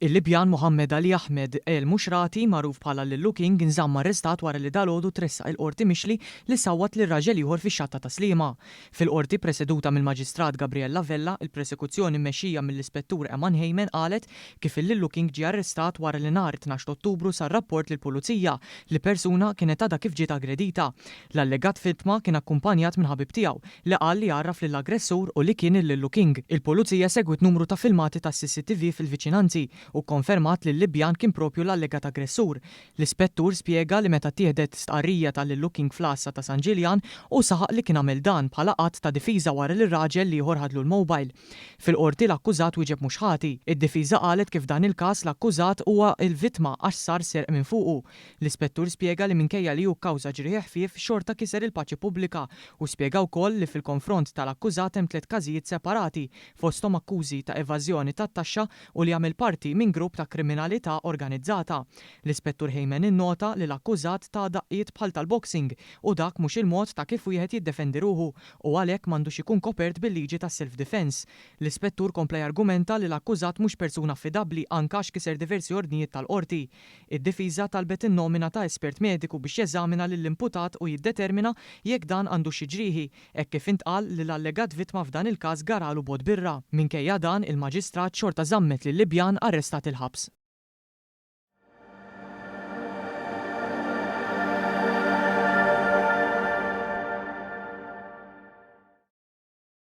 Il-Libjan Mohammed Ali Ahmed El Mushrati, magħruf bħala Lillu King, inżamm arrestat wara li dalgħodu tressaq il-Qorti mixli li sawwat lil raġel ieħor fix-Xatta ta' Sliema. Fil-Qorti preseduta mill-Maġistrat Gabriella Vella, il-Prosekuzzjoni mmexxija mill-Ispettur Eman Hayman qalet kif il-Lillu King ġie arrestat wara li nhar it-tnax t'Ottubru sar rapport lill-Pulizija li persuna kienet għadha kif ġiet aggredita. L-allegat vittma kien akkumpanjat minn ħabib tiegħu li qal li għarraf lill-aggressur u li kien il-Lillu King. Il-Pulizija segwiet numru ta' filmati tas-CCTV fil-viċinanzi u kkonfermat li l-Libjan kien proprju l-allegat aggressur. L-Ispettur spjega li meta ttieħdet stqarrija ta' Lillu King fl-għassa ta' San Ġiljan, hu saħaq li kien għamel dan bħala att ta' difiża wara li r-raġel l-ieħor ħadlu l-mobile. Fil-Qorti l-akkużat wieġeb mhux ħati. Id-difiża qalet kif f'dan il-każ l-akkużat huwa l-vittma għax sar serq minn fuqu. L-Ispettur spjega li minkejja li hu kkawża ġrieħi ħfief xorta kiser il-paċi pubblika u spjega wkoll li fil-konfront tal-akkużat hemm tlett każijiet separati fosthom akkużi ta' evażjoni tat-taxxa u li għamel parti minn grupp ta' kriminalità organizzata. L-Ispettur Hayman innota li l-akkużat ta daqqiet bħal tal-boxing u dak mhux il-mod ta' kif wieħed jiddefendi ruħu u għalhekk m'għandux ikun kopert bil-liġi tas-self defence. L-Ispettur kompla jargumenta li l-akkużat mhux persuna affidabbli anke għax kiser diversi ordnijiet tal-Qorti. Id-difiża talbet in-nomina ta' espert mediku biex jeżamina lill-imputat u jiddetermina jekk dan għandux xi ġrieħi, hekk kif intqal li l-allegat vittma f'dan il-każ garalu bott birra. Minkejja dan, il-Maġistrat xorta żammet lil Libjan arrestat il-ħabs.